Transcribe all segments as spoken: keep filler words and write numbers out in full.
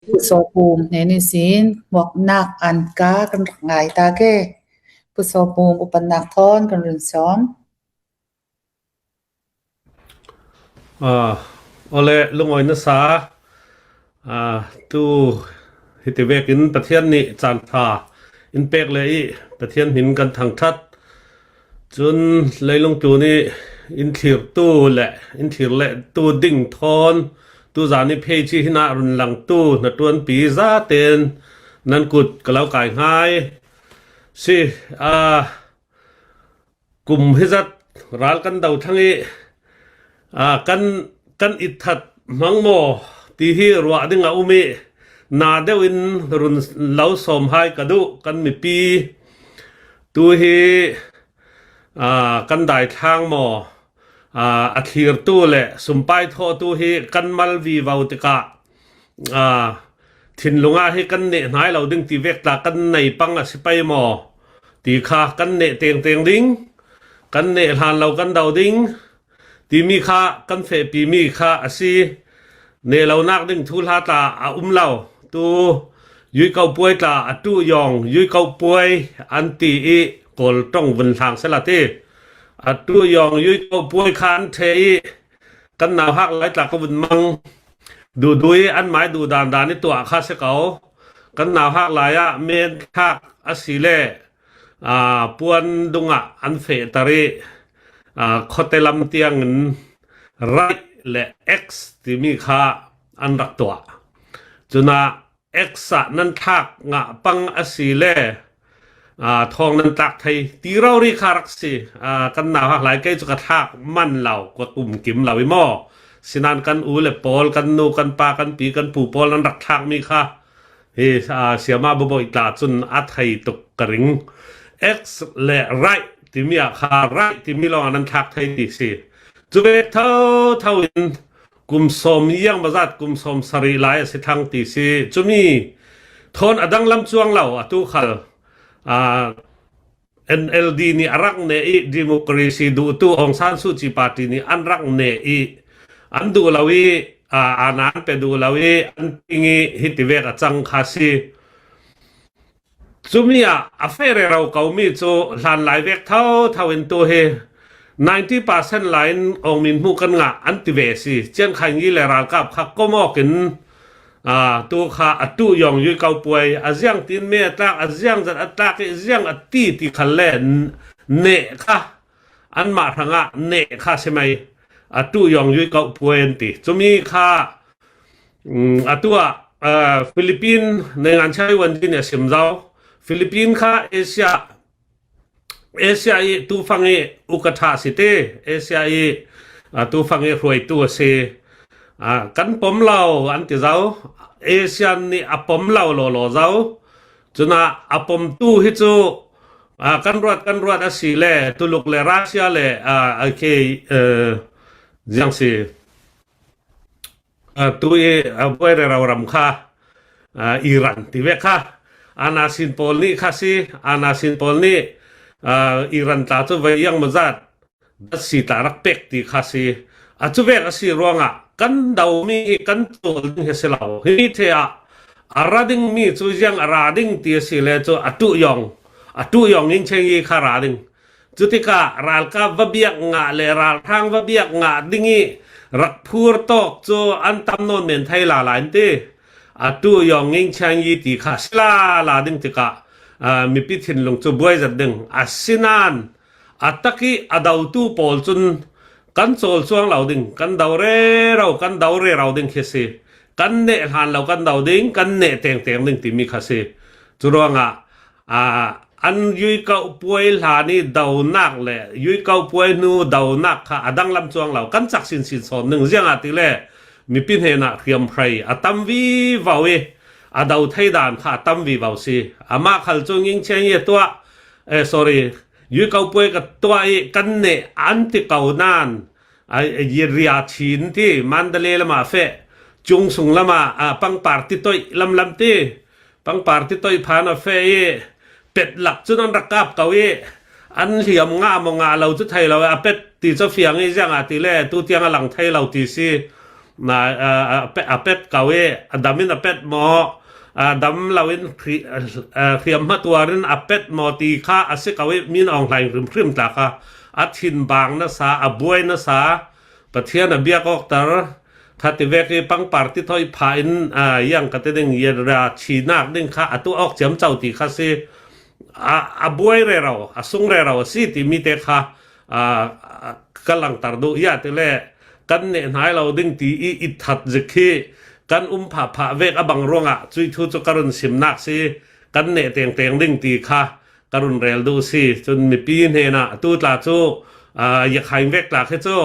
Pu Sawpum hnen ihsin muaknak anka kan rak ngai ta ke. Pu Sawpum upannak thawn kan run sawm. Ah, awle, lungawi nasa. Ah, tu hiti vekin Pathian nih caan ṭha in pek le i Pathian hmin kan thangṭhat. Cun leilung tlun i in thlirtu le in thlir le tu ding thawn tuzan i pheici hinah run langtu hnaṭuanpi zaten nan kut ka lo kai hngai. Si, ah, kum hizat ral kan do thlang i, aa, kan, kan itthat hmang maw ti hi ruah ding a um i, na deuh in run lo sawm hai ka duh. Kan mipi tu hi, aa, kan daithlang maw, aa, a thlirtu le sumpai thawhtu hi kan mal vivo tikah, aa, thinlung ah hi kan neh hnai lo ding ti vek tla kan nei pang a si pei maw ti kha kan neh tengteng ding, kan neh hlan lo kan do ding timi kha kan fehpimi kha a si. Neh lonak ding thuhla tla a um lo. Tu Yuikaupuai tla a tuh yawng Yuikaupuai an ti i Kawl ṭong vun hlang sela ti. A tuh yawng Yuikaupuai kha an ṭhe i kan nauhak lai tla ka vun mang. Duhduh i anmai duh dandan i tuah kha si ko. Kan nauhak lai ah men thlak a si le, aa, puan dungah an fehter i, aa, khawte lam tiangin right le X timi kha an rak tuah. Cunah X ah nan thlak ngah pang a si le, aa, thawng nan tlak thei ti rori kha rak si. Aa, kan nauhak lai kei cu ka thlak man lo, ka kumkim lo i maw? Sinan kan u le pawl, kan nu, kan pa, kan pi, kan pu pawl nan rak thlakmi kha hi, aa, siama babawi tla cun a thei tuk ka ring. X le right timi ah kha right timi lawng ah nan thlak thei ti si. Cu vek thotho in kum sawm ziang bazat kum sawm sarih lai a si thlang ti si. Cumi thawn a danglam cuang lo, atu khal, aa, N L D nih a rak neh i democracy duhtu Aung San Suu Kyi party nih an rak neh i an duh lo i, aa, aa, nan pe duh lo i an ting i hiti vek a cang kha si. Cumi ah a feh rero komi cu hlanlai vek thotho in tu hi ninety percent lai in Aung Min Hmu kan ngah an ti ve si. Cian Khaing Yi le ralkap kha kom awk in, aa, tu kha a tuh yawng Yuikaupuai a ziang tin me a tlak, a ziang zat a tlak i ziang a ti ti khal le n-, neh kha anmah hrangah neh kha si mai. A tuh yawng Yuikaupuai an ti. Cumi kha, mm, atu ah, aa, Philippine Naingan Chai Wan Jin a sim zo. Philippine kha Asia, Asia i tufang i ukatha si te, Asia i, aa, tufang i hruaitu a si. Aa, kan pom lo an ti zo. Asia nih a pom lo lawlaw zo. Cunah a pomtu hi cu, aa, kan ruat, kan ruat a si le Tuluk le Russia le, aa, a ke, aa, ziang si. Aa, tu i, aa, buai rero ram kha, aa, Iran ti ve kha. Ana Sin pawl nih kha si, Ana Sin pawl nih, aa, Iran tla cu vei yang mazat dat si tla rak pek ti kha si. A cu vek a si ruangah kan domi hi kan cawl ding hi a si lo. Hi te ah a ra dingmi cu ziang a ra ding ti a si le cu a tuh yawng, a tuh yawng in cheng i kha ra ding. Cutikah ralkap va biak ngah le ralhrang va biak ngah ding i rak phur tawk cu an tam nawn men thei lala in ti. A tuh yawng in cheng i ti kha si lala ding tikah, aa, mipi thinlung cu buai zat ding a si nan, a tak i a dotu pawl cun kan cawl cuang lo ding, kan do rero, kan do rero ding khi si. Kan neh hlan lo kan do ding, kan neh tengteng ding timi kha si. Curuangah, aa, an Yuikaupuai hlan i donak le Yuikaupuai hnu donak kha a danglam cuang lo, kan cak sinsin sawn ding. Ziangahtile mipi hnenah hriamhrei a tam vivo i a do thei dan kha a tam vivo si. Amah khal cu Ngingchiang i a tuah, eh, sorry, Yuikaupuai ka tuah i kan neh an ti ko nan, a, a, ria chin ti Mandalay lamah feh, cung sung lamah, a, pangpar ti toih lamlam ti, pangpar ti toih phan a feh i pet lak cun an rak kap ko i an hliam ngah maw ngah lo cu thei lo, a pet ti cu fiang i ziangahtile tu tiang a lang thei lo ti si. na, a, a, pe- a pet kau i, a dam in a pet maw, a dam lo in hri- a, a, hriam hmatuar in a pet maw ti kha a si kau i, min awng hlaing hrimhrim tla kha a thinbang nasa, a buai nasa, Pathian a biak awkter kha ti vek i pangpar ti thawi pha in, a, yang ka ti ding, yera chinak ding kha a tu awk ciamco ti kha si. A, a buai rero, a sung rero a si ti mi te kha, a, a, ka langtar duh ia ti le, kan neh hnai lo ding ti i it that zik hi kan um phah phah vek a bang ruangah cui thu cu ka run simnak si, kan neh tengteng ding ti kha ka run rel duh si. Cun mipi hnenah tu tla cu, a, Yakhain vek tla khi cu,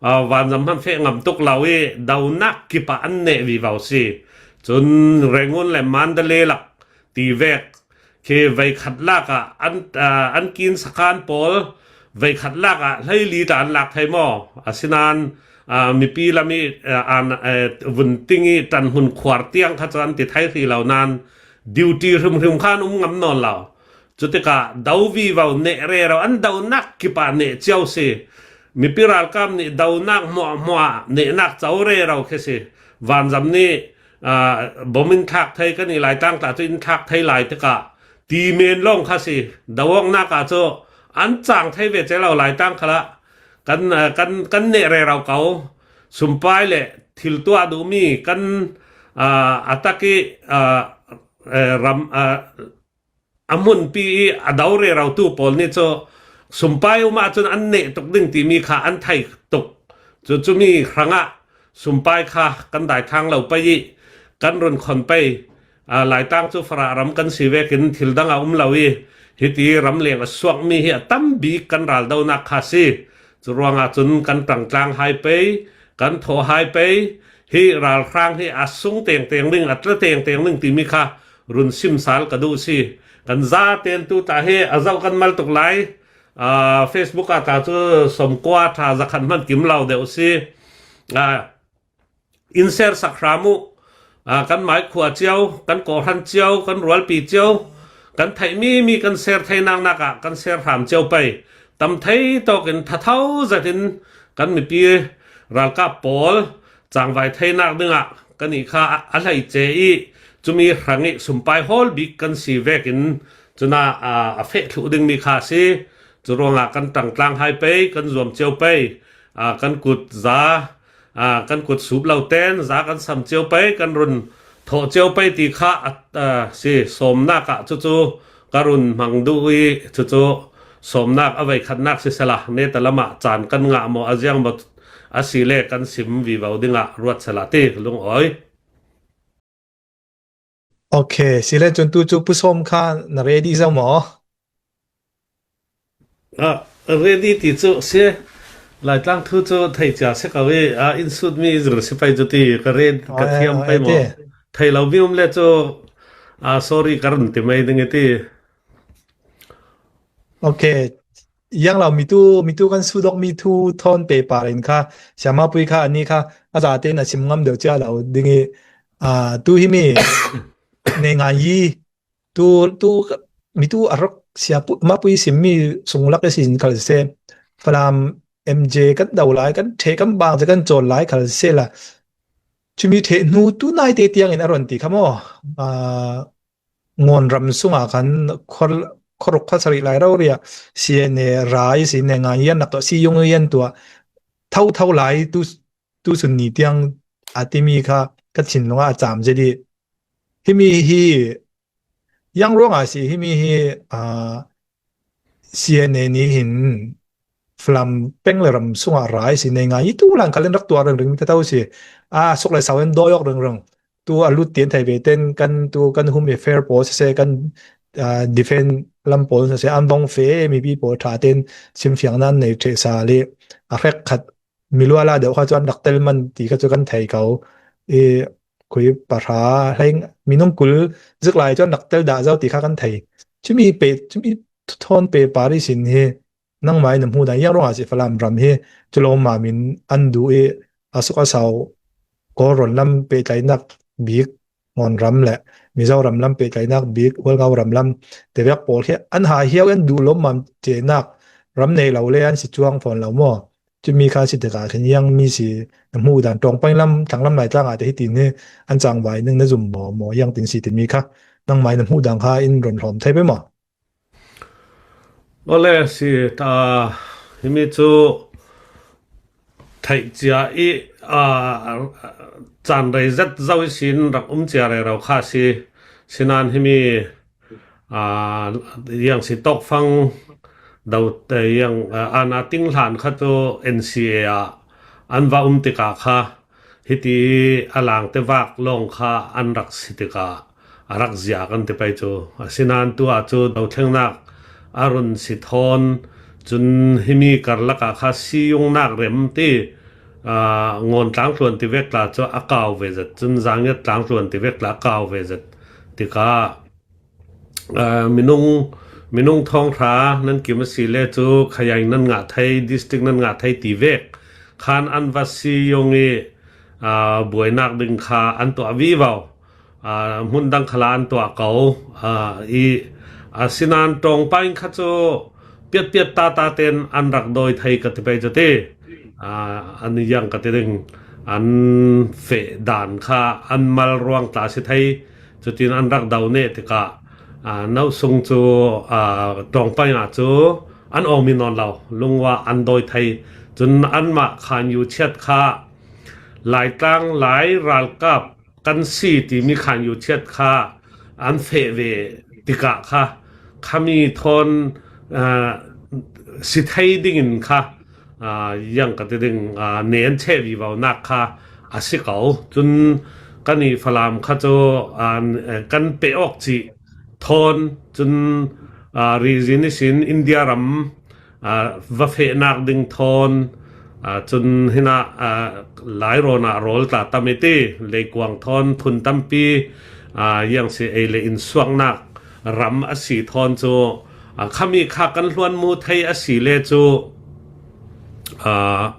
a, vanzam hman feh ngam tuk lo i donak kipah an neh vivo si. Cun Rangoon le Mandalay lak ti vek khi veikhat lak ah an, aa, an kin sakhan pawl veikhat lak ah hleili ta an lak thei maw? Asinan, aa, mipi lam i, aa, an, ee, vun ting i ṭanhmun khuar tiang kha cu an ti thei hrih lo nan duty hrimhrim khan um ngam nawn lo. Cutikah do vivo neh rero an donak kipah neh cio si. Mipi ralkap nih donak hmuahhmuah nehnak co rero khi si. Vanzam nih aa, bom in thlak thei, kan i Laitlang tla cu in thlak thei lai tikah ti men lawng kha si. Do awknak ah cu an cang thei ve ce lo, Laitlang khalah kan, aa, kan, kan neh rero ko. Sumpai le thil tuah duhmi kan, aa, a tak i, aa, ee, ram, aa, a hmunpi i a do rerotu pawl nih cu sumpai um ahcun an neh tuk ding timi kha an thei tuk. Cu, cumi hrangah sumpai kha kan daithlang lo pei i kan run khon pei. Aa, Laitlang cu Farah ram kan si vekin thil dang a um lo i hiti ramleng a suakmi hi a tam bik kan raldonak kha si. Cu ruangah cun kan ṭangtlang hai pei, kan thaw hai pei, hi ralhrang hi a sung tengteng ding, a tla tengteng ding timi kha run sim sal ka duh si. Kan zaten tu ta hi a zoh kan mal tuk lai. Aa, Facebook ah ta cu sawmkua ṭha zakhat hman kim lo deuh si. Aa, in share sak hram uh. Aa, kan maikhua cio, kan kawhhran cio, kan rualpi cio, kan theihmi mi kan share thei naknak ah kan share hram cio pei. Tam thei tawkin thatho zetin kan mipi ralkap pawl cangvai theinak dingah kan i kha a, a hleice i cumi hrang i sumpai hawl bik kan si vekin cunah, aa, a feh thluh dingmi kha a si. Cu ruangah kan ṭangtlang hai pei, kan zuam cio pei, aa, kan kut za, aa, kan kut sup lo ten za kan sam cio pei, kan run thawh cio pei ti kha a, aa, si. Sawmnak ah cucu ka run hmang duh i cucu sawmnak a veikhatnak sisela, neta lamah caan kan ngah maw, a ziang maw a si le kan sim vivo dingah ruat sela ti lungawi. Ok, si le cun tu cu Pu Sawm kha na ready zo maw? Ah, ready ti cu si. Laitlang thu cu thei cia si ko i, ah, in sut mi zir si pei cu ti ka red, ka Ai, thiam ai, pei ai maw? Ti. Thei lo mi um le cu, ah, sorry ka run ti mai ding i ti. Ok. Yang lo mitu, mitu kan sudok mi thu thawn pe par in kha, siama pui kha, ani kha, a zate na sim ngam deuh cia lo ding i, ah, tu hi mi, ne ngai yi, tu, tu, mitu a rak sia pu-, ma pui sim mi sung lak i sin khal se, Falam M J kan do lai, kan ṭhe kan bang, kan cawn lai khal se la. Cumi ṭhe hnu tu nai te tiang in a ron ti kha maw? Ah, Ngawn ram sungah khan khuar, khuaruk khuasarih lai rori ah C N A ra i si ne ngai yan nak tuah, si yung yan tuah, tho tho lai tu, tu sun ni tiang a timi kha ka thinlung ah a cam zet i. Himi hi, yang ruangah si, himi hi, aa, C N A nih hin Falam peng le ram sungah ra i si ne ngai i tu lan khalin rak tuah ringring mi tho si. A, suk le sau in dawi awk ringring. Tu a lut tian thei ve ten kan tu kan Home Affairs pawl sese kan, aa, Defense lam pawl sese an bawng fe mipi pawl ṭha ten simfiang nan nei ṭheh sa le a hrek khat mi luala deuh kha cu an rak tel man ti kha cu kan thei ko. I khui pahra hlei minung kul zik lai cu an rak tel dah zo ti kha kan thei. Cumi pe, cumi thawn pe par i sin hi nangmah in na hmuh dan, yang ruangah si Falam ram hi cu lawmmam in an duh i a suk a sau Kawlrawn lam pehtlainak bik, Ngawn ram le Mizoram lam pehtlainak bik, Hualngo ram lam te vek pawl hi an hai hiau i an duh lawmmam cenak ram nei lo le an si cuang fawn lo maw? Cumi kha si tikah khin iang mi si na hmuh dan Tawngpaing lam, Thanglam Laitlang ah te hitin hi an cangvai ning na zum maw, maw iang tin si timi kha nangmai na hmuh dan kha in ron hlawm thei pei maw? Ole si ta himi cu theih cia i, aa, caan rei zet zo ihsin rak um cia rero kha a si. Sinan himi, aa, iang si tawkfang do, iang, aa, ana ting hlan kha cu N C A ah an va um tikah kha hiti a langte vak lawng kha an rak si tikah a rak zia kan ti pei cu. Asinan tu ah cu dothlengnak a run si thawn, cun himi karlak ah kha siyungnak rem ti, aa, Ngawn tlangtluan ti vek tla cu a kau ve zet, cun Zangiat tlangtluan ti vek tla a kau ve zet tikah, aa, minung, minung thawng hra nan kim a si le cu khayaing nan ngah thei, district nan ngah thei ti vek khan an va siyung i, aa, buainak ding kha an tuah vivo. Aa, hmun dang khalah an tuah ko, aa, i, asinan Tawngpaing kha cu piatpiat tata ten an rak dawi thei ka ti pei cu ti. Aa, an iang ka ti ding, an feh dan kha an mal ruang tla si thei, cutin an rak do neh tikah, aa, no sung cu, aa, Tawngpaing ah cu an awngmi nawn lo, lungua an dawi thei. Cun anmah Khan Yu Chiat kha Laitlang lai ralkap kan si timi Khan Yu Chiat kha an feh ve tikah kha khami thawn, aa, si thei dingin kha, aa, iang ka ti ding, aa, nen cheh vivonak kha a si ko. Cun kan i Falam kha cu, aa, kan peh awk cih thawn cun, aa, rihzin ihsin India ram, aa, va fehnak ding thawn, aa, cun hinah, aa, Lairawn ah rawl tla tam i ti, Leikuang thawn phun tampi, aa, iang si ei le insuaknak ram a si thawn cu, aa, khami kha kan hluan mu thei a si le cu, aa,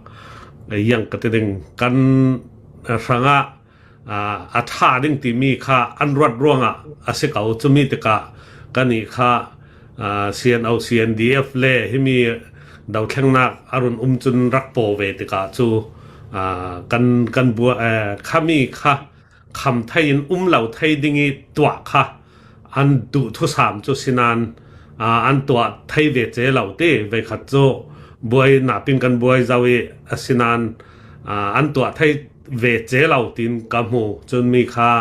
iang ka ti ding kan hrangah, aa, a ṭha ding timi kha an ruat ruangah a si ko. Cumi tikah kan i kha, aa, C N O, C N D F le himi dothlengnak a run um cun rak paw ve tikah cu, aa, kan, kan bua-, aa, khami kha kham thei in um lo thei ding i tuah kha an duh thusam cu sinan, aa, an tuah thei ve ce lo ti, veikhat cu buai napin kan buai zo i asinan, aa, an tuah thei ve ce lo tiin ka hmu. Cun mi kha,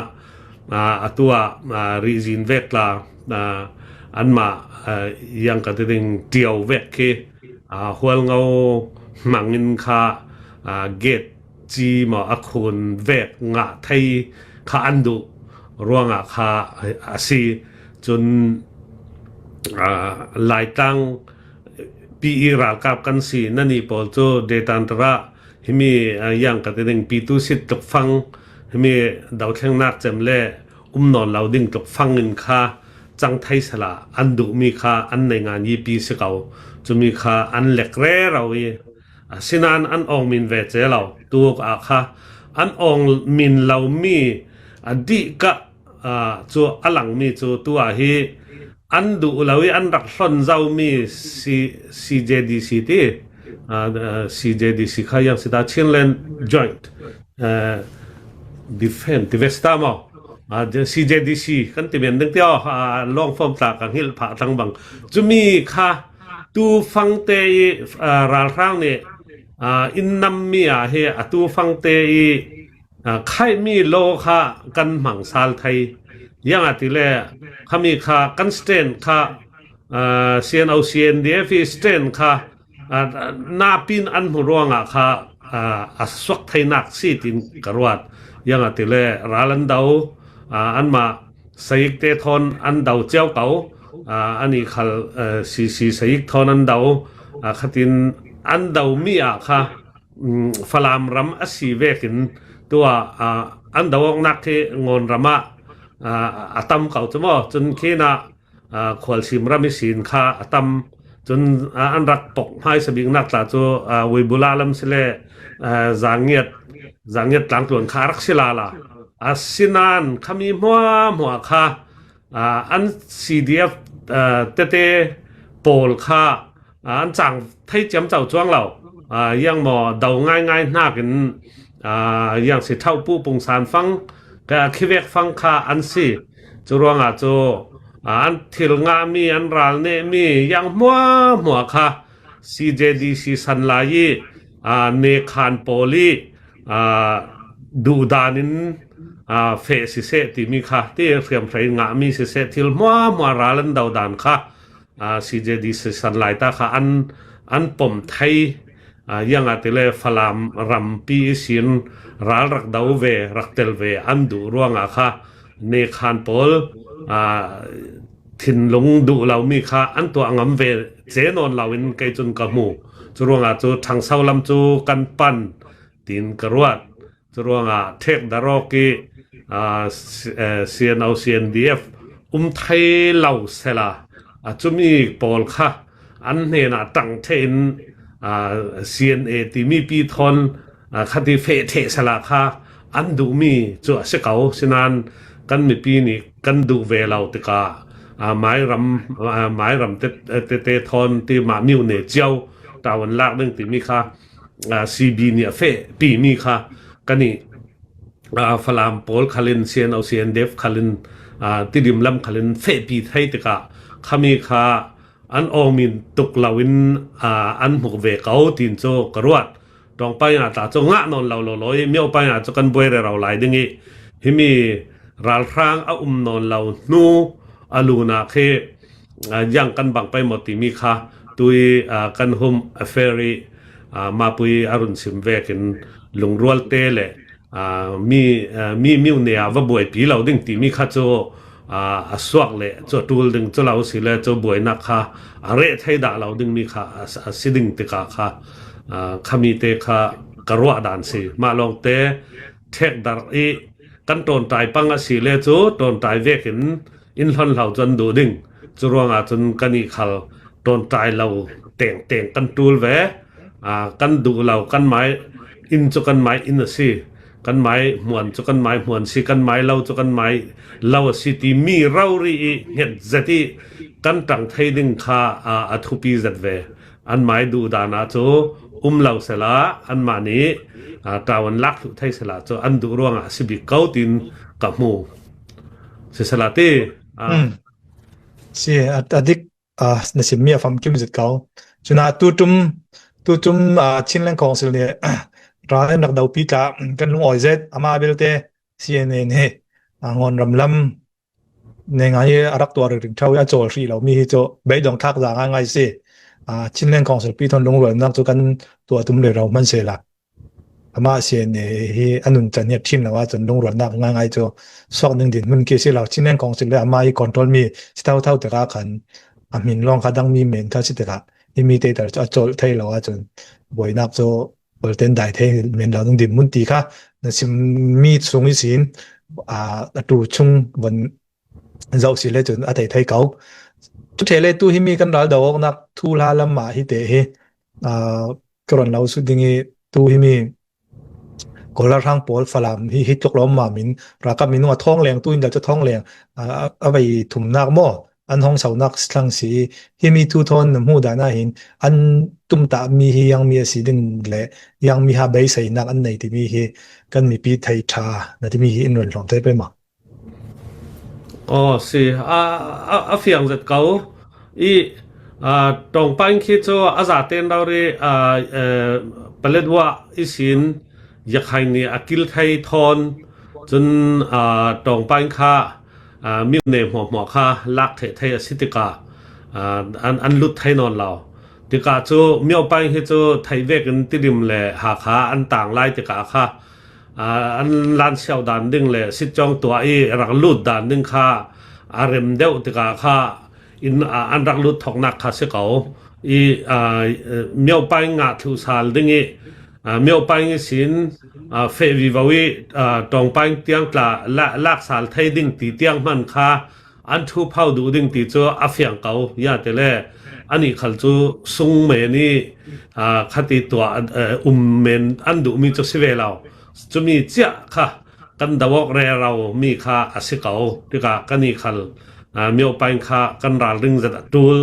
aa, atu ah, aa, rihzin vek tla, aa, anmah, aa, iang ka ti ding ṭio vek khi, aa, hualngo hmangin kha, aa, gate ci maw a khun vek ngah thei kha an duh ruangah kha a si. Cun, aa, Laitlang P E ralkap kan si nannih pawl cu Detan Tara himi, aa, iang ka ti ding, Pitu Sit tlukfang, himi dothlengnak cem le um nawn lo ding tlukfang in kha cang thei sala an duhmi kha an nei ngan i pi si ko. Cumi kha an lek rero i, asinan an awng min ve ce lo. Tu ah kha an awng min lomi a dih kah, aa, cu a langmi cu tu ah hi an duh lo i an rak hlon zomi C-, C J D C ti, aa, C J D C kha iang si ta, Chinland Joint, aa, Defense ti ve si ta maw? Aa, C J D C kan ti men ding ti aw, aa, long form tla ka hngilh phah tlang bang. Cumi kha tu fangte i, aa, ralhrang nih, aa, in nammi ah hi a tu fangte i, aa, khaihmi law kha kan hmang sal thei. Iang ah ti le khami kha kan stand kha, aa, C N O, C N D F i stand kha, aa, napin an hmu ruangah kha, aa, a suak theinak si tin ka ruat. Iang ah ti le ral an do, aa, anmah sayik te thawn an do cio ko, aa, ani khal, aa, C C sayik thawn an do, aa, khatin an do mi ah kha, um, Falam ram a si vekin tu ah, aa, an do awknak khi Ngawn ram ah, aa, a tam ko cu maw? Cun khin ah, aa, Khualsim ram ihsin kha a tam. Cun, aa, an rak pok hmaisa biknak tla cu, aa, Weibula lam si le, aa, Zangiat, Zangiat tlangtluan kha a rak si lala. Asinan khami hmuahhmuah kha, aa, an C D F, aa, tete pawl kha, aa, an cang thei ciamco cuang lo. Aa, yang maw do ngaingai hnakin, aa, yang si thauh puh pungsan fang, ka khivek fang kha an si. Cu ruangah cu, aa, an thil ngahmi, an ral nehmi yang hmuahhmuah kha C J D C san lai i, aa, nekhan pawl i, aa, duhdan in, aa, feh siseh timi kha, ti hriamhrei ngahmi siseh thil hmuahhmuah ral an do dan kha, aa, C J D C san lai ta kha an, an pom thei, aa, yang a ti le Falam rampi ihsin ral rak do ve, rak tel ve an duh ruangah kha nekhan pawl, aa, thinlung duh lomi kha an tuah ngam ve ce nawn lo in kei cun ka hmu. Cu ruangah cu Thangso lam cu kan pan, tin ka ruat. Cu ruangah thek darawk i, aa, C-, eh, C N O, C N D F um thei lo sela, a cumi pawl kha an hnenah tang theih in, aa, C N A timi pi thawn, aa, khati feh theh sela kha an duhmi cu a si ko. Sinan kan mipi nih kan duh ve lo tikah, aa, Mairam, aa, Mairam te, te, te thawn ti mah miu ne cio tawn lak ding timi kha, aa, C B nih a fehpimi kha kan i, aa, Falam pawl khalin, C N O, C N D F khalin, aa, Tidim lam khalin fehpi thei tikah khami kha an awngmin tuk loin, aa, an hmuk ve ko, tin cu ka ruat. Tawngpai ah ta cu ngah nawn lo lo law i, Myopai ah cu kan buai rero lai ding i, himi ralhrang a um nawn lo hnu a luna khi, aa, yang kan bang pei maw timi kha tui, aa, kan Home Affair i, aa, mapui a run sim vekin lungrual te le, aa, mi, aa, mi miu ne a va buaipi lo ding timi kha cu, aa, a suak le cu a tul ding cu lo si le cu buainak kha a reh thei dah lo dingmi kha a, a si ding tikah kha, aa, khami te kha ka ruah dan si. Mah lawngte thek darh i kan ṭawnṭai pang a si le cu ṭawnṭai vekin in hlon hlau cu an duh ding. Cu ruangah cun kan i khal ṭawnṭai lo tengteng kan ṭul ve. Aa, kan duh lo, kan mai inn cu kan mai inn a si, kan mai hmuan cu kan mai hmuan si, kan mai lo cu kan mai lo a si timi rori i hnget zet i kan ṭang thei ding kha, aa, a thupi zet ve. An mai duh dan ah cu um lo sela, anmah nih, aa, ṭau an lak thluh thei sela cu an duh ruangah a si bik ko, tin ka hmu. Sisela ti, aa, si a, a dik, aa, na simmi a famkim zet ko. Cun aa, tutum, tutum, aa, Chinland Council nih ral an rak dopi tla kan lungawi zet, amah belte C N A nih, aa, Ngawnram lam neingai hi a rak tuah ringring ṭheu i a cawl hrih lomi hi cu beidong thlak za ngaingai si. Aa, Chinland Council pi thawn lungrualnak cu kan tuah tum rero hmanh sehla, amah C N A hi a nuncan hi a ṭhin lo ahcun lungrualnak ngaingai cu suak ning dinhmun khi si lo. Chinland Council le amah i control mi si thotho tikah khan a hmin lawng kha dangmi men kha si tikah himi te tal cu a colh thei lo ahcun buainak cu Pawl ten dai thei men lo ding dinhmun ti kha na simmi chung ihsin, aa, a ṭul chung von zoh si le cun a thei thei ko. Cu ṭhe le tu himi kan ral do awknak thuhla lam ah hi te hi, aa, ka ron lo sut ding i tu himi Kawl ralhrang pawl Falam hi, hi tluk lawmmam in ralkap minung a thawng leng, tu in dah cu thawng leng, aa, a vei thumnak maw? An hong saunak thlang si i, himi thu thawn na hmuh dan ah hin an tumtahmi hi yangmi a si ding le yangmi ha beiseinak an nei timi hi kan mipi thei ṭha na timi hi in run hlawm thei pei maw? Aw, si. A, a, a fiang zet ko. I, aa, Tawngpain khi cu a zaten rori, aa, eh, Paletwa ihsin Yakhain nih a kil thei thawn cun, aa, Tawngpain kha, aa, miu ne hmuahhmuah kha lak theh thei a si tikah, aa, an, an lut thei nawn lo. Tikah cu Myopain hi cu theih vekin Tidim le Hakha an tang lai tikah kha, aa, an lan siau dan ding le sitcawng tuah i rak lut dan ding kha a rem deuh tikah kha in, aa, an rak lut thoknak kha si ko. I, aa, Myopain ngah thluh sal ding i, aa, Myopain ihsin, aa, feh vivo i, aa, Tawngpain tiang tla la, lak sal thei ding ti tiang hman kha an thu phau duh ding ti cu a fiang ko. Yate le anih khal cu sung men i, aa, khati tuah, aa, um men an duhmi cu si ve lo. Cumi ciah kha kan do awk rero mi kha a si ko. Tikah kan i khal, aa, Myopain kha kan ralring zat a ṭul,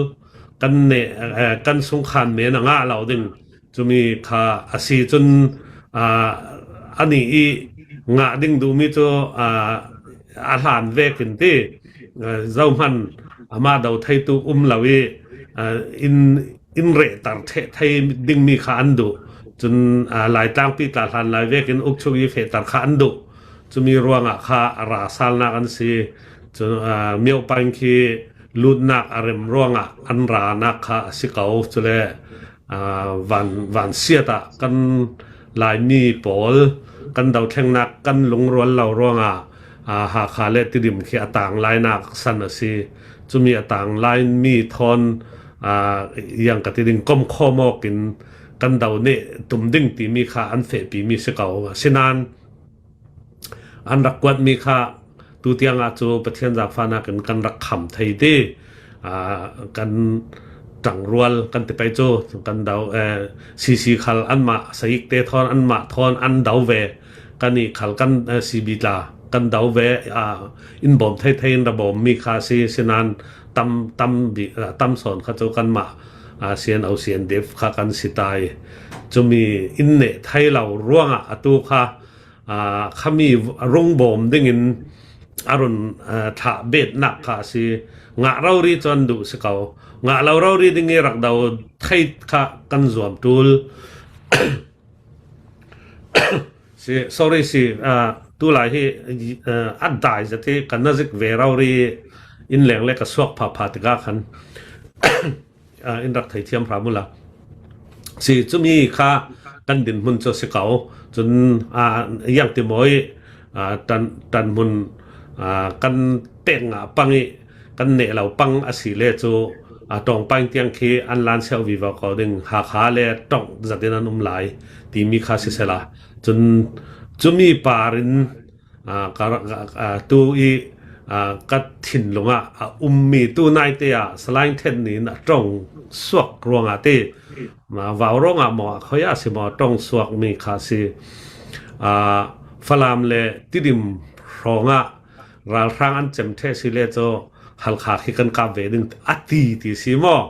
kan neh, aa, kan sungkhan men a ngah lo ding Cumi kha a si cun, aa, anih i ngah ding duhmi cu, aa, a hlan vekin ti, aa, zohman amah do theitu um lo i, aa, in, in rehter ṭheh thei dingmi kha an duh. Cun, aa, Laitlang pi tla hlan lai vekin ukchuk i fehter kha an duh. Cumi ruangah kha a ra salnak an si. Cun, aa, Myopain khi lutnak a rem ruangah an ranak kha a si ko. Cule, aa, van, vansiat ah kan Laimi pawl kan dothlengnak kan lungrual lo ruangah, aa, Hakha le Tidim khi a tanglainak san a si. Cumi a tanglaimi thawn, aa, ziang ka ti ding, komkhawm awk in kan do neh tum ding timi kha an fehpimi si ko. Asinain an rak kuatmi kha tutiang ah cu Pathian zaangfahnak in kan rak kham thei ti, aa, kan ṭangrual kan ti pei cu kan do, eh, C C khal anmah sayik te thawn anmah thawn an do ve. Kan i khal kan, eh, C B tla kan do ve, aa, in bawm thei thei in ra bawmmi kha si, sinain tam, tam, bi, aa, tam sawn kha cu kanmah, aa, C N O, C N D F kha kan si ta i cumi in neh thei lo ruangah atu kha, aa, khami rung bawm dingin a run, aa, thlah betnak kha a si. Ngah rori cu an duh si ko. Ngah lo rori ding i rak do thei kha kan zuam ṭul. Si, sorry si, aa, tulai hi, aa, a dai zat hi kan na zik ve rori in leng le ka suak phapha tikah khan, aa, in rak theithiam hram ula. Si, cumi kha kan dinhmun cu si ko. Cun, aa, ziang ti maw i, aa, ṭan, ṭanhmun, aa, kan pek ngah pang i kan neh lo pang a si le cu, aa, ṭawngpain tiang khi an lan siau vivo ko ding, Hakha le ṭawng zat in an um lai timi kha sisela. Cun cumi par in, aa, ka, ka, aa, tu i, aa, ka thinlung ah a ummi tu naite ah Salai Ṭhen nih in a ṭawng suak ruangah ti, aa, vau ruangah maw, a khoi ah si maw, a ṭawng suakmi kha si. Aa, Falam le Tidim hrawngah ralhrang an cem ṭheh si le cu Halkha khi kan kap ve ding a ti ti si maw?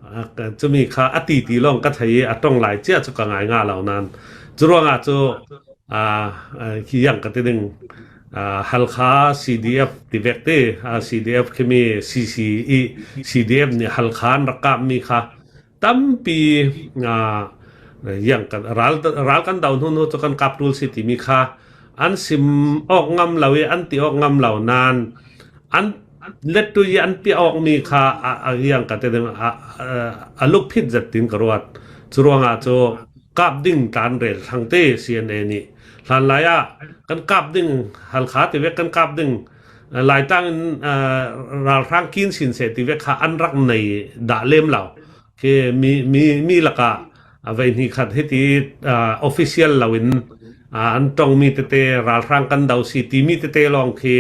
Aa, cumi kha a ti ti lawng ka thei i a ṭawng lai cia cu ka ngai ngah lo nain. Curuangah cu, aa, aa, khi ziang ka ti ding, aa, Halkha C D F ti vek ti, aa, C D F khimi C C i, C D F nih Halkha an rak kapmi kha tampi, aa, ziang kan, ral, ral kan do hnu hnu cu kan kap ṭul si timi kha an sim awk ngam lo i an ti awk ngam lo nain an lettu i an piah awkmi kha a, a ziang ka ti ding, a, a, a lukphit zat tin ka ruat. Curuangah cu kap ding tlan rel thlang te C N A nih hlanlai ah kan kap ding, Halkha ti vek kan kap ding, aa, Laitlang in, aa, ralhrang kin sin seh ti vek kha an rak nei dah lem lo. Khi mi, mi, mi lakah, aa, veihnih khat hiti, aa, official lo in, aa, an ṭongmi tete ralhrang kan do si timi tete lawng khi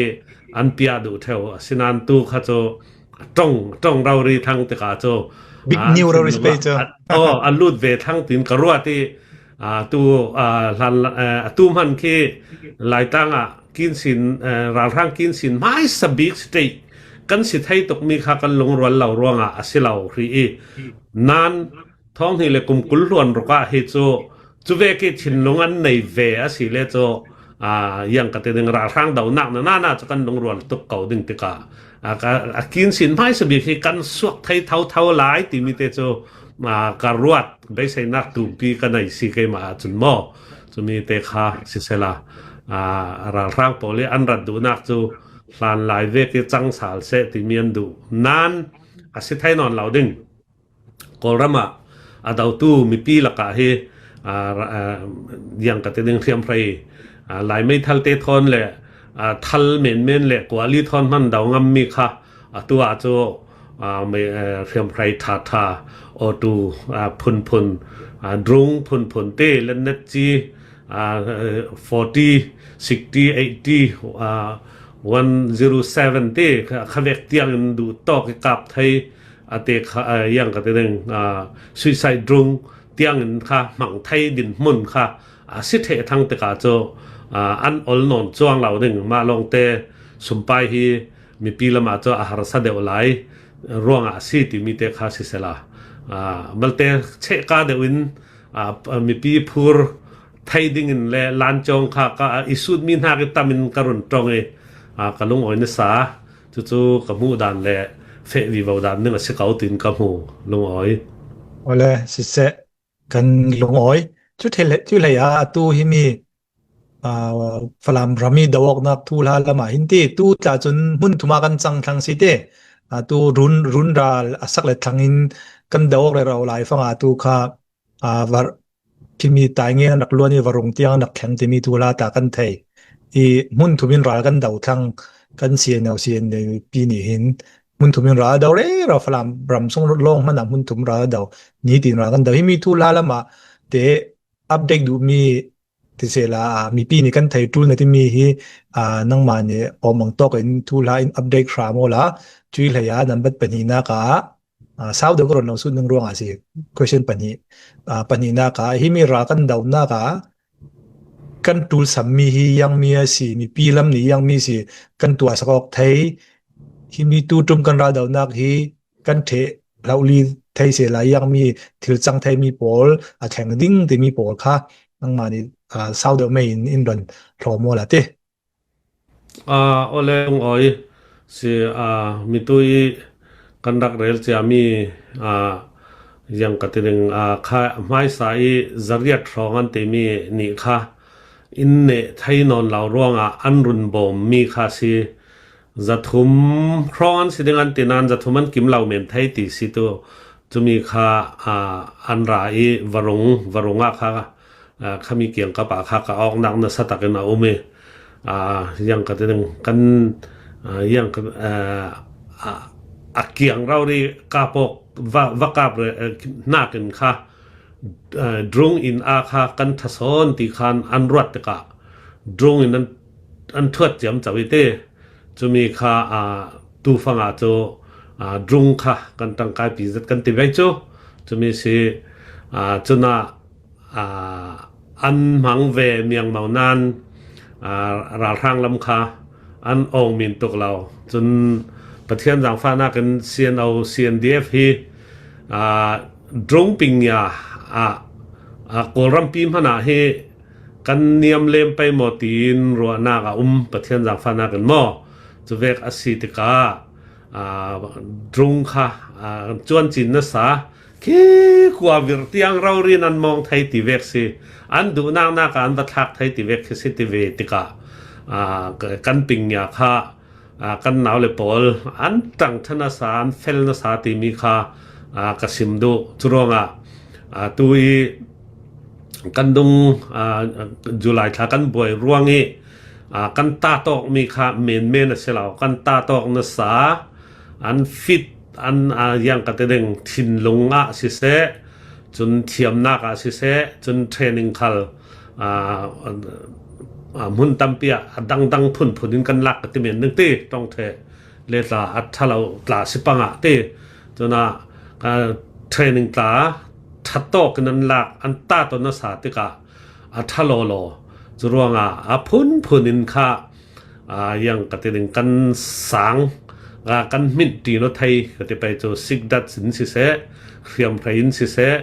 an piah duh ṭheu. Asinain tu kha cu ṭong, ṭong rori thlang tikah cu, big aa, new rori thinlung pei ah cu. A, aw, a lut ve thlang tin ka ruat i, aa, tu, aa, hlan, aa, atu hman khi Laitlang ah kin sin, aa, ralhrang kin sin hmaisa bik si ṭeih kan si thei tukmi kha kan lungrual lo ruangah a si lo hrih i, nain thawng hnih le kum kul hluan ruk ah hi cu, cu vek i thinlung an nei ve a si le cu, aa, ziang ka ti ding, ralhrang dohnak na, na, na cu kan lungrual tuk ko ding tikah, aa, ka, a kin sin hmaisa bik hi kan suak thei thotho lai timi te cu, aa, ka ruat beiseinak tumpi ka nei si keimah ahcun maw. Cumi te kha sisela, aa, ralhrang pawl i an rat duhnak cu hlan lai vek i cang sal seh timi an duh nain a si thei nawn lo ding. Kawlram ah a dotu mipi lakah hi, aa, ra-, aa, ziang ka ti ding, hriamhrei, aa, Lai meithal te thawn le, aa, thal menmen le kuali thawn hman do ngammi kha atu ah cu, aa, mei-, aa, hriamhrei ṭha ṭha, auto, aa, phunphun, aa, drone phunphun te, lennet ci, aa, forty, sixty, eighty, aa, one zero seven te kha, kha vek tiang in duh tawk i kap thei, a te kha, aa, ziang ka ti ding, aa, suicide drone tiang in kha hmang thei dinhmun kha a si ṭheh thlang tikah cu, aa, an ol nawn cuang lo ding. Mah lawngte sumpai hi mipi lamah cu a harsa deuh lai ruangah a si timi te kha sisela, aa, malte chehka deuh in, a, a, mipi phur thei dingin le lancawng kha ka, a, i sut mi hnak i tamin ka run ṭong i, a, ka lungawi nasa. Cucu ka hmuh dan le feh vivo dan ding a si ko tiin ka hmu, lungawi. Awle, siseh, kan lungawi. Cu ṭheh le, cu hlei ah atu himi, aa, Falam ram i do awknak thuhla lamah hin ti, tu tla cun hmun thum ah kan cang thlang si ti. Atu run, run ral a sak le thlang in kan do awk rero lai fang ah tu kha, aa, var, khimi Taingen an rak luan i, varung tiang an rak thleng timi thuhla ta kan thei. I hmun thum in ral kan do thlang, kan C N O, C N A P nih hin hmun thum in ral do rero, Falam ram sung lawng hmanh ah hmun thum ral do, nitin ral kan do. Himi thuhla lamah te update duhmi ti sehla, aa, mipi nih kan thei ṭul na timi hi, aa, nangmah nih awmang tawk in thuhla in update hram awla, cui hlei ah nambat pahnihnak ah, aa, sau deuh ka run lo sut ning ruangah a si. Question pahnih, aa, pahnihnak ah, himi ral kan donak ah kan ṭulsammi hi iangmi a si, mipi lam nih iangmi si kan tuahsak awk thei, himi tu ṭum kan ral donak hi kan ṭheh hlauhli thei sehla, iangmi thil cang theimi pawl a thleng ding timi pawl kha nangmah nih, aa, sau deuh mei in in run hlawm awla ti. Aa, awle, lungawi si, aa, mitu i kan rak rel ciami, aa, ziang ka ti ding, aa, kha hmaisa i zariat hrawng an timi nih kha in neh thei nawn lo ruangah an run bawmmi kha si. Zathum hrawng an si ding an ti nain zathum an kim lo men thei ti si tu. Cumi kha, aa, an ra i varung, varung ah kha, aa, khami kiangkap ah kha ka awknak nasa takin a um i, aa, ziang ka ti ding kan, aa, ziang ka, aa, a, a kiang rori kap awk va, va kap re, aa, nakin kha, aa, drung in a kha kan ṭha sawn ti khan an ruat tikah drung in an, an thuat ciamco i ti. Cumi kha, aa, tu fang ah cu, aa, drung kha kan ṭangkaipi zet kan ti ve cu. Cumi si, aa, cun ah, aa, an hmang ve miangmo nain, aa, ralhrang lam kha an awng min tuk lo. Cun Pathian zaangfahnak in C N O, C N D F hi, aa, drung pingya ah, aa, Kawlrampi hmanh ah hi kan niam lem pei maw tiin ruahnak a um, Pathian zaangfahnak in maw. Cuvek a si tikah, aa, drung kha, aa, cuancin nasa, khi khua vir tiang rori nan mawng thei ti vek si, an duhnak nak ah an va thlak thei ti vek khi si ti ve tikah, aa, ka, kan pingya kha, aa, kan nau le pawl an ṭang ṭha nasa, an fel nasa timi kha, aa, ka sim duh. Curuangah, aa, tu i kan dung, aa, July thla kan buai ruang i, aa, kan tat awkmi kha menmen a si lo, kan tat awk nasa, an fit, an, aa, ziang ka ti ding, thinlung ah siseh, cun thiamnak ah siseh, cun training khal, aa, aa, hmun tampi ah a dangdang phunphun in kan lak ka ti men ding ti, ṭong ṭheh le tla a ṭha lo tla si pangah ti. Cun ah, aa, training tla ṭha tawk in an lak, an tat awk nasa tikah a ṭha lawlaw. Curuangah a phunphun in kha, aa, ziang ka ti ding, kan sang, aa, kan hminh ṭi lo thei ka ti pei cu, sikdat in siseh, hriamhrei in siseh,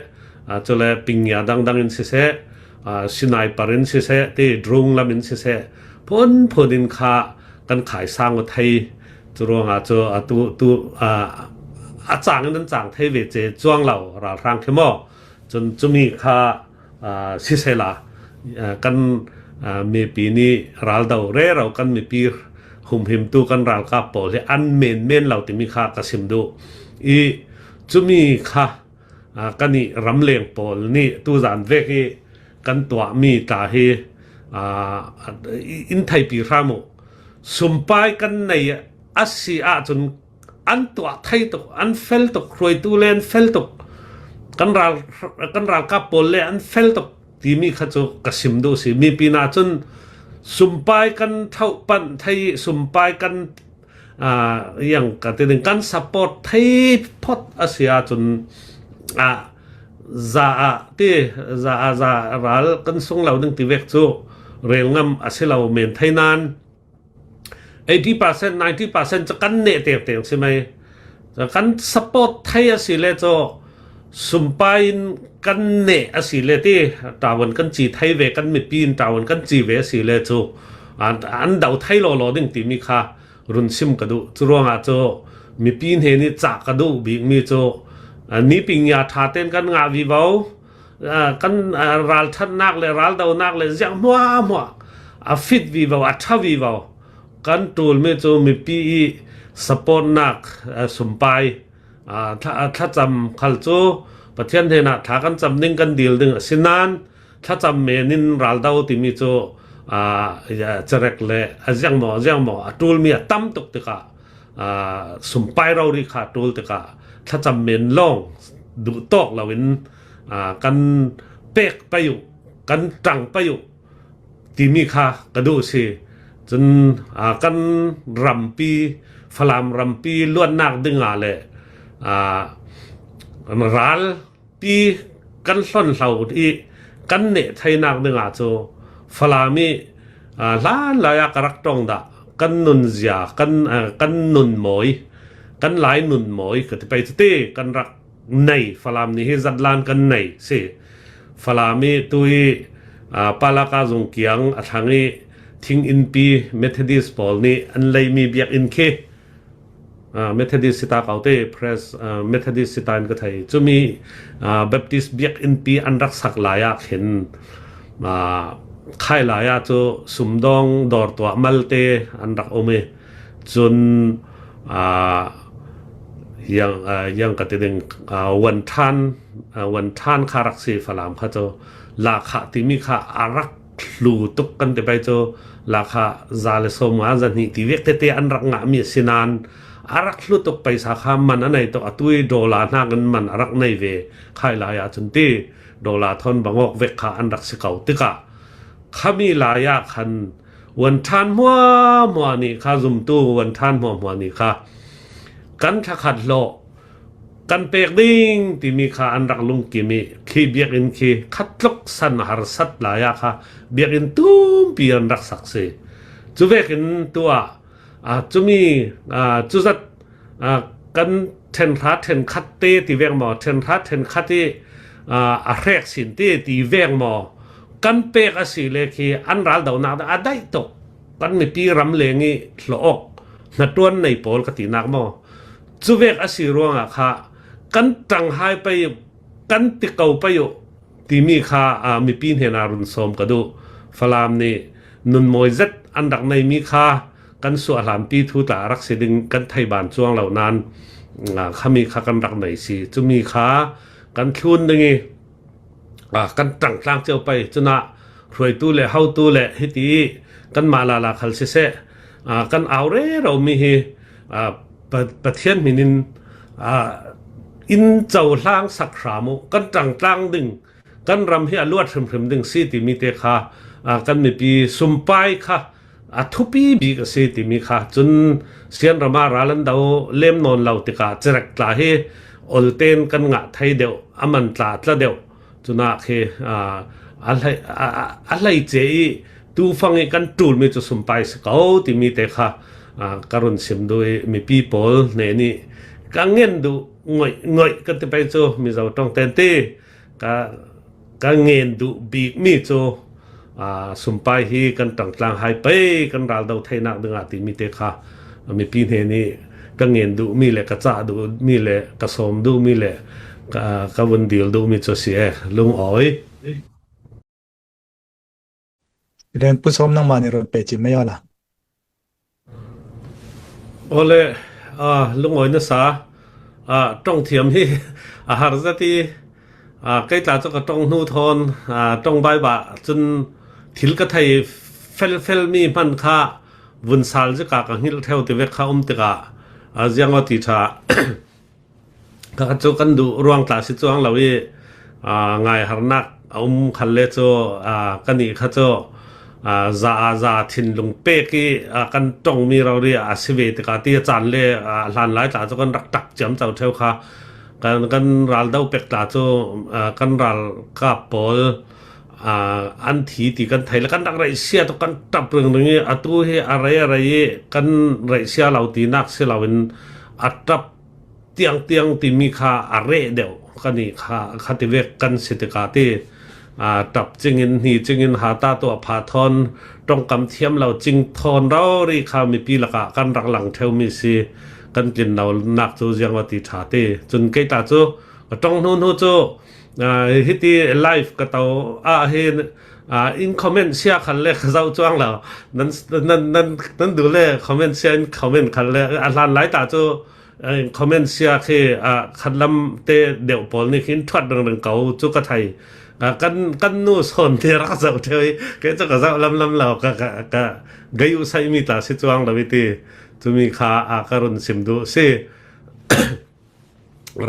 aa, cule pingya dangdang in siseh, aa, sniper in siseh, ti drung lam in siseh, phunphun in kha kan khai sang aw thei. Curuangah cu, aa, tu, tu, aa, a cang in an cang thei ve ce cuang lo, ralhrang khi maw. Cun cumi kha, aa, sisehla, aa, kan, aa, mipi nih raldo rero, kan mipi humhimtu kan ralkap pawl hi an menmen lo timi kha ka sim duh i, cumi kha, aa, kan i ramleng pawl nih tuzan vek i kan tuahmi tla hi, aa, in theihpi hram uh. Sumpai kan nei a si ahcun an tuah thei tuk, an fel tuk, hruaitu le an fel tuk, kan ral, kan ralkap pawl le an fel tuk timi kha cu ka sim duh si. Mipi nih cun sumpai kan thoh panh thei, sumpai kan, aa, ziang ka ti ding, kan support thei phot a si ahcun, aa, za ah ti, za ah, za ral kan sung lo ding ti vek cu rel ngam a si lo men thei nain, eighty percent, ninety percent cu kan neh tengteng si mai. Kan support thei a si le cu sumpai in kan neh a si le ti, ṭawn kan ci thei ve, kan mipi in ṭawn kan ci ve a si le cu, a, an do thei lawlaw ding timi kha run sim ka duh. Curuangah cu mipi hnen i cah ka duh bikmi cu, a, niping ya ṭha tein kan ngah vivo, a, kan, a, ralṭhatnak le raldonak le ziang hmuahhmuah a fit vivo, a ṭha vivo kan ṭulmi cu mipi i supportnak, a, sumpai, a, thla-, a, thlacam khal cu Pathian hnenah thla kan cam ding, kan dil ding a si nain, thlacam men in raldo timi cu, a, ya, cerek le a ziang maw, a ziang maw, a ṭulmi a tam tuk tikah, a, sumpai rori kha a ṭul tikah thlacam men lawng duh tawk loin, a, kan pek pei uh, kan ṭang pei uh timi kha ka duh a si. Cun, a, kan rampi, Falam rampi luatnak dingah le, a, ral pi kan hlonhlo i kan neh theinak dingah cu Falam i, aa, hlanlai ah ka rak ṭong dah, kan nunzia, kan, aa, kan nunmawi, kan Lai nunmawi ka ti pei cu ti kan rak nei. Falam nih hi zatlan kan nei si. Falam i tu i, aa, Palaka zung kiang a thlang i thing innpi Methodist pawl nih an leimi biakinn khi, aa, Methodist si ta ko te, Pres-, aa, Methodist si ta in ka thei. Cumi, aa, Baptist biakinnpi an rak sak lai ah khin, aa, khai lai ah cu sumdawng dawr tuah malte an rak um i, cun, aa, yang, aa, yang ka ti ding, aa, Wanṭhan, aa, Wanṭhan kha rak si Falam kha cu, Lakha timi kha a rak hlu tuk kan ti pei cu, Lakha za le sawmnga, zahnih ti vek tete an rak ngahmi a si nain, a rak hlu tuk paisa kha man a nei tuk, atu i dollar hnakin man a rak nei ve khai lai ah cun ti, dollar thawn bangawk vek kha an rak si ko tikah, khami lai ah khan Wanṭhan hmuahhmuah nih kha, zumtu Wanṭhan hmuahhmuah nih kha kan thlakhat hlawh, kan pek ding timi kha an rak lungkim i, khi biakinn khi khat tluk san harsat lai ah kha biakinn tumpi an rak sak si. Cu vekin tu ah, aa, cumi, aa, cuzat, aa, kan ṭhenhra ṭhenkhat te ti vek maw, ṭhenhra ṭhenkhat i, aa, a hrek sin te ti vek maw, kan pek a si le khi an raldonak dah a daih tuk. Kan mipi ramleng i hlawh awk hnaṭuan nei pawl ka tinak maw? Cu vek a si ruangah kha kan ṭang hai pei, kan ti ko pei uh timi kha, aa, mipi hnenah run sawm ka duh. Falam nih nunmawi zet an rak neimi kha kan suahhlanpi thu tla a rak si ding kan thei ban cuang lo nain, aa, khami kha kan rak nei si. Cumi kha kan thlun ding i, aa, kan ṭangtlang cio pei. Cunah hruaitu le hotu le hiti i kanmah lala khal siseh, aa, kan au rero mi hi, aa, Pa-, Pathian hmin in, aa, in cohlang sak hram uh, kan ṭangtlang ding, kan ram hi a luat hrimhrim ding si timi te kha, aa, kan mipi sumpai kha a thupi bik a si timi kha. Cun Sian ram ah ral an do lem nawn lo tikah cerek tla hi olten kan ngah thei deuh, a man tla a tla deuh. Cunah khi, aa, a hlei-, a, a, a hleice i tufang i kan ṭulmi cu sumpai si ko timi te kha, aa, ka run sim duh i, mipi pawl hnen i ka ngen duh ngoih, ngoih kan ti pei cu Mizo ṭong ten ti ka, ka ngen duh bikmi cu, aa, sumpai hi kan ṭangtlang hai pei kan raldo theinak dingah timi te kha mipi hnen i ka ngen duhmi le ka cah duhmi le ka sawm duhmi le ka, ka vun dil duhmi cu a si e, lungawi. Len Pu Sawm, nangmah nih rawn pehcim mai awla. Awle, aa, lungawi nasa, aa, ṭong thiam hi a har zet i, aa, kei tla cu ka ṭong hnu thawn, aa, ṭong baibah cun thil ka thei felfel mi hman kha vun sal zika ka hngilh ṭheu ti vek kha um tikah, aa, ziang aw ti ṭha. Kha cu kan duh ruang tla si cuang lo i, aa, ngaiharnak a um khal le cu, aa, kan i kha cu, aa, za aa za thinlung pek i, aa, kan ṭongmi rori a si ve tikah ti a caan le, aa, hlanlai tla cu kan rak ṭap ciamco ṭheu kha. Kan, kan raldo pek tla cu, aa, kan ralkap pawl, aa, an thi ti kan thei le kan rak reihsia tuk kan ṭap ringring i, atu hi a rei a rei i kan reihsia lo tinak si loin a ṭap tiangtiang timi kha a reh deuh. ka nih kha, kha ti vek kan si tikah ti, aa, ṭap cingin, hni cingin, hata tuah phah thawn, ṭongkam thiam lo cing thawn rori kha mipi lakah kan rak lang ṭheu mi si, kan tlin lo nak cu ziang aw ti ṭha ti. Cun kei ta cu ka ṭong hnu hnu cu, aa, hiti live ka to ah hin, aa, in comment sia khal le ka zoh cuang lo. Nan, nan, nan, nan duh le comment sia in comment khal le a hlan lai ta cu, aa, comment sia khi, aa, khatlam te deuh pawl nih khi in thuat ringring ko cu ka thei. Aa, kan, kan nu sawn te rak zoh ṭheu i, kei cu ka zoh lamlam lo, ka, ka, ka gei uh saimi ta si cuang lo i ti. Cumi kha, aa, ka run sim duh si.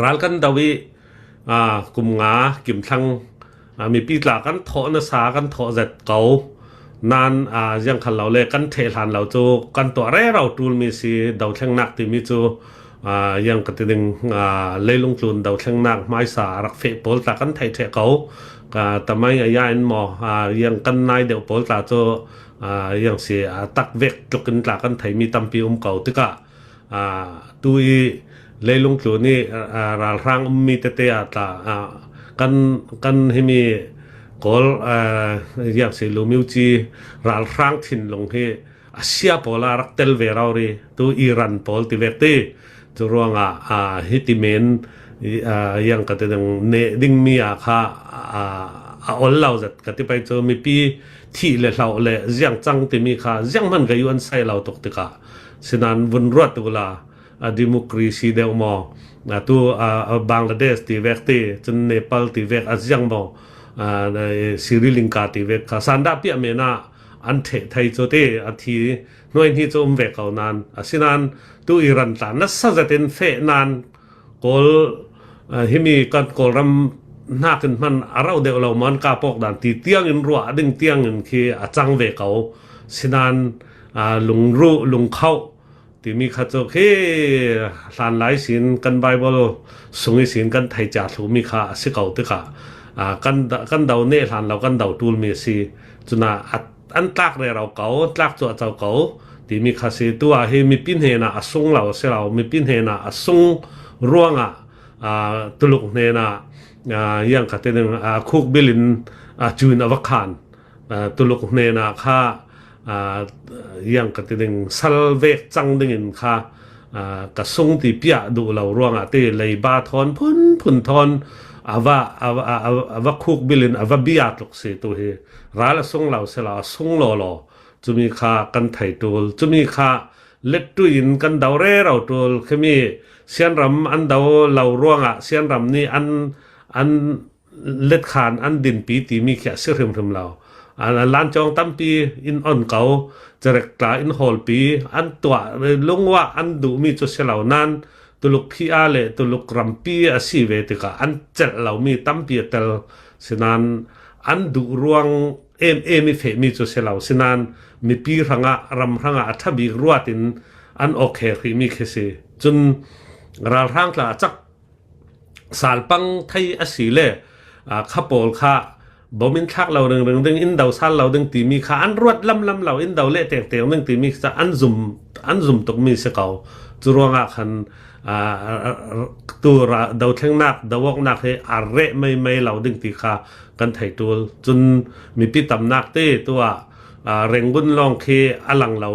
Ral kan do i, aa, kum nga kimthlang, aa, mipi tla kan thawh nasa, kan thawh zet ko. Nan, aa, ziang khal lo le kan ṭheh hlan lo cu kan tuah rero ṭul mi si, dothlengnak timi cu, aa, ziang ka ti ding, aa, leilung tlun dothlengnak hmaisa a rak feh pawl tla kan theih ṭheh ko. Ka tamai a ya in maw, aa, ziang kan nai deuh pawl tla cu, aa, ziang si, aa, tak vek tluk in tla kan theimi tampi um ko tikah, aa, tu i leilung tlun i, aa, ralhrang ummi tete ah tla, aa, kan, kan himi Kawl, aa, ziang si, Lumiuci ralhrang thinlung hi a sia pawl a rak tel ve rori, tu Iran pawl ti vek ti. Cu ruangah, aa, hiti men, i, aa, ziang ka ti ding, neh dingmi ah kha, aa, a ol lo zet ka ti pei cu mipi thih le hlauh le ziang cang timi kha zianghman gei uh an sai lo tuk tikah, sinan vun ruat uhla, a democracy deuh maw, aa, tu, aa, a Bangladesh ti vek ti, cun Nepal ti vek a ziang maw, aa, Sri Lanka ti vek kha sandah piah men ah an ṭheh thei cu ti, a thi hnuai hnih cu um ve ko nan, asinan tu Iran tla nasa zetin feh nan, Kawl, aa, himi kan Kawlram hnakin hman a rauh deuh lo maw an kah pawk dan ti tiangin ruah ding tiangin khi a cang ve ko. Sinan, aa, lungruh, lungkhauh timi kha cu khi hlanlai sin kan Bible sung ihsin kan thei cia thluhmi kha a si ko tikah, aa, kan, kan do neh hlan lo, kan do ṭulmi a si. Cunah a an tlak rero ko, tlak cuahco ko timi kha si. Tu ah hi mipi hnenah a sung lo a si lo, mipi hnenah a sung ruangah, aa, Tuluk hnenah, aa, ziang ka ti ding, aa, khuk bil in, aa, cu in a va khan, aa, Tuluk hnenah kha, aa, ziang ka ti ding, sal vek cang dingin kha, aa, ka sung ti piah duh lo ruangah ti leiba thawn phunphun thawn a va, a, a, a, a va khuk bil in a va bia tluk si tu hi. Ral a sung lo si lo, a sung lawlaw. Cumi kha kan thei ṭul. Cumi kha lettuin kan do rero ṭul. Khimi sianram an do lo ruangah sianram nih an, an letkhan an dinpi timi khi a si hrimhrim lo. A, lancawng tampi in on ko, cerek tla in hawlpi, an tuah lungua an duhmi cu si lo nan, Tuluk P R le Tuluk rampi a si ve tikah an celh lomi tampi a tel. Sinan an duh ruang em em i fehmi cu si lo. Sinan mipi hrangah, ram hrangah a ṭha bik ruat in an awk her hrihmi khi si. Cun ralhrang tla a cak salpang thei a si le, aa, kha pawl kha bom in thlak lo ringring ding, in do sal lo ding timi kha an ruat lamlam lo, in do leh tengteng ding timi kha an zum, an zum tukmi si ko. Cu ruangah khan, aa, tu ra, dothlengnak, do awknak hi a reh meimei lo ding ti kha kan thei ṭul. Cun mipi tamnak te tu ah, aa, Rangoon lawng khi a lang lo,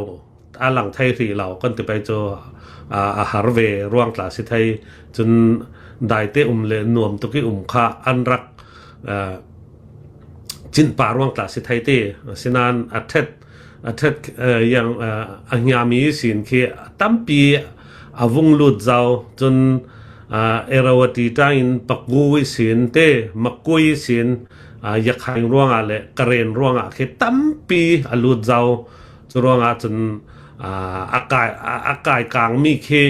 a lang thei hrih lo kan ti pei cu, aa, a har ve ruang tla si thei. Cun daite um le nuam tuk i um kha an rak, aa, cinhpa ruang tla si thei ti. Sinan a ṭhet, a ṭhet, aa, yang, aa, a hniami sin khi tampi a vung lut zo. Cun, aa, Irrawaddy ṭangin Pakgu ihsin te, Makui ihsin, aa, Yakhain ruangah le Karen ruangah khi tampi a lut zo. Cu ruangah cun, aa, a kai, a, a kaikangmi khi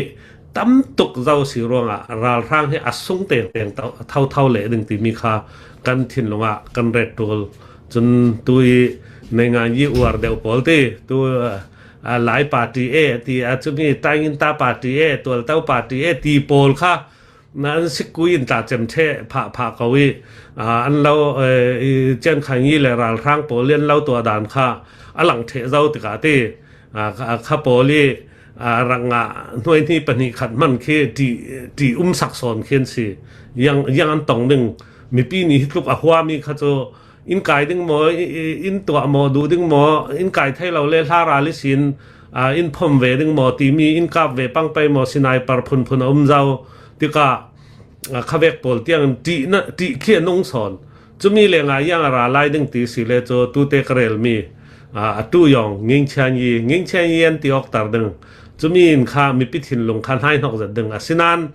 tam tuk zo si ruangah ralhrang hi a sung tengteng to, thotho leh ding timi kha kan thinlung ah kan ret ṭul. Cun tu i naingan yi uar deuh pawl ti, tu, aa, Lai Party e ti, a cumi Taingin Ta Party e, Tualto Party e ti pawl kha na an sikui in tla cem ṭheh phah, phah ko i, aa, an lo, eh, i Cian Khan Yi le ralhrang pawl i an lo tuah dan kha a lang ṭheh zo tikah ti, aa, kha, kha pawl i, a, rak ngah hnuai hnih pahnih khat hman khi ṭih, ṭih um sak sawn khi an si. Yang, yang an tong ding, mipi nih hi tluk a huami kha cu in kai ding maw, i, i, in tuah maw, duh ding maw, in kai thei lo le hla ral ihsin, a, in phom ve ding maw timi in kap ve pang pei maw, sniper phunphun a um zo tikah, a, khavek pawl tiang ṭihna, ṭih khi a nung sawn. Cumi lengah yang a ra lai ding ti si le cu tute ka relmi, a, a tu yawng Ngingchian Yi, Ngingchian Yi an ti awkter ding. Cumi in kha mipi thinlung kha hnaihnok zet ding. Asinain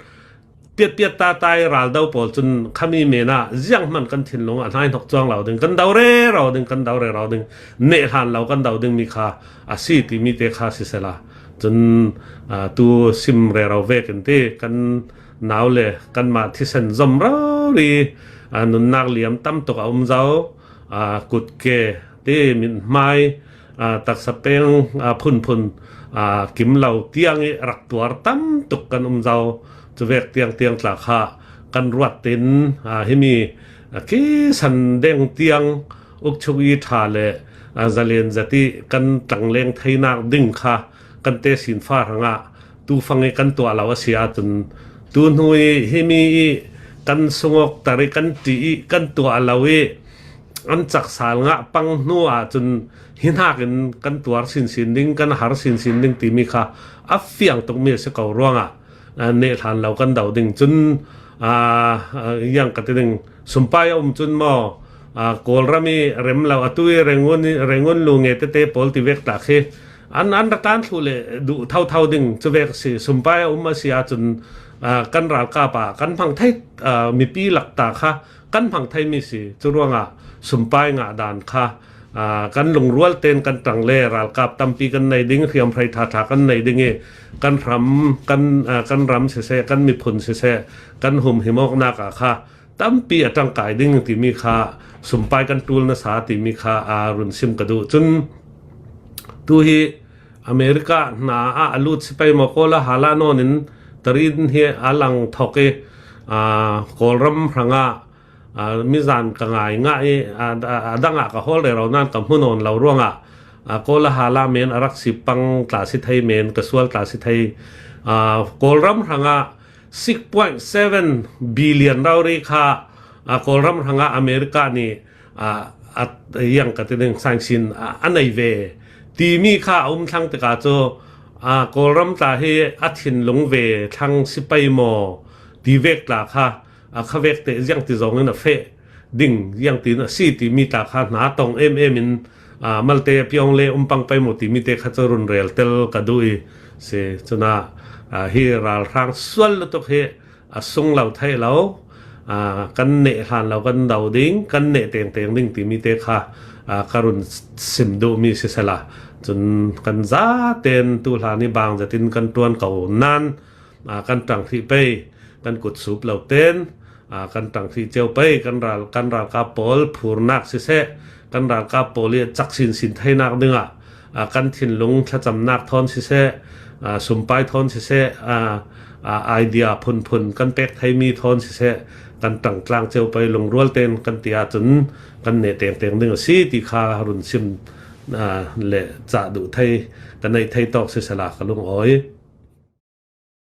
piatpiat tatai raldo pawl cun khami men ah zianghman kan thinlung a hnaihnok cuang lo ding, kan do rero ding, kan do rero ding, neh hlan lo kan do dingmi kha a si timi te kha sisela. Cun, aa, tu sim rero vekin ti kan nau le kanmah thisen zom rori, aa, nunnak liam tam tuk a um zo, aa, kutke ti mithmai, aa, taksa peng, aa, phunphun, aa, kim lo tiang i rak tuar tam tuk kan um zo. Cuvek tiang tiang tla kha kan ruat tin, aa, himi, aa, kisan deng tiang ukchuk i ṭha le, aa, zalen zat i kan tlangleng theinak ding kha kan tesinfa hrangah tufang i kan tuah lo a si ahcun, tu hnu i himi i kan sungawkter i kan ṭih i kan tuah lo i an caksal ngah pang hnu ahcun hi hnakin kan tuar sinsin ding, kan har sinsin ding timi kha a fiang tukmi a si ko ruangah, aa, neh hlan lo kan do ding. Cun, aa, aa, yang ka ti ding, sumpai a um cun maw, aa, Kawlram i rem lo, atu i Rangoon i, Rangoon lu nge tete pawl ti vek tla khi an, an ra tlan thluh le duh thotho ding cuvek a si. Sumpai a um a si ahcun, aa, kan ralkap ah kan hmang thei, aa, mipi lak ta kha kan hmang theimi si. Cu ruangah sumpai ngah dan kha, aa, kan lungrual tein kan ṭang le ralkap tampi kan nei ding, hriamhrei ṭhaṭha kan nei ding i kan hram, kan, aa, kan ram siseh, kan miphun siseh, kan humhim awknak ah kha tampi a ṭangkai ding timi kha, sumpai kan ṭul nasa timi kha, aa, run sim ka duh. Cun tu hi America hna ah a lut si pei maw, Kawl a hala nawn in tarin hi a lang thok i, aa, Kawlram hrangah, aa, mizan ka ngai ngah i, aa, a, a dang ah ka hawl rero nain ka hmu nawn lo ruangah, aa, Kawl a hala men a rak si pang tla si thei men, ka sual tla si thei, aa, Kawlram hrangah six point seven billion rori kha, aa, Kawlram hrangah America nih, aa, a, yang ka ti ding, sanction, aa, a nei ve timi kha a um thlang tikah cu, aa, Kawlram tla hi a thinlung ve thlang si pei maw ti vek tla kha, aa, khavek te ziang ti zong in a feh ding, ziang tin a si timi tla kha hna tong em em in, aa, malte a piawng le um pang pei maw timi te kha cu run rel tel ka duh i si. Cun ah, aa, hi ralhrang sual lutuk hi a sung lo theih lo, aa, kan neh hlan lo kan do ding, kan neh tengteng ding timi te kha, aa, ka run sim duhmi sisela. Cun kan zaten tu hlan i bang zetin kan ṭuan ko nain, aa, kan ṭang hrih pei, kan kut sup lo ten, aa, kan ṭang hrih cio pei, kan ral, kan ralkap pawl phurnak siseh, kan ralkap pawl i cak sinsin theinak dingah, aa, kan thinlung thlacamnak thawn siseh, aa, sumpai thawn siseh, aa, aa, idea phunphun kan pek theimi thawn siseh, kan ṭangtlang cio pei, lungrual ten kan ti ahcun kan neh tengteng ding a si ti kha run sim, aa, le cah duh thei, ka neih thei tawk sisela ka lungawi.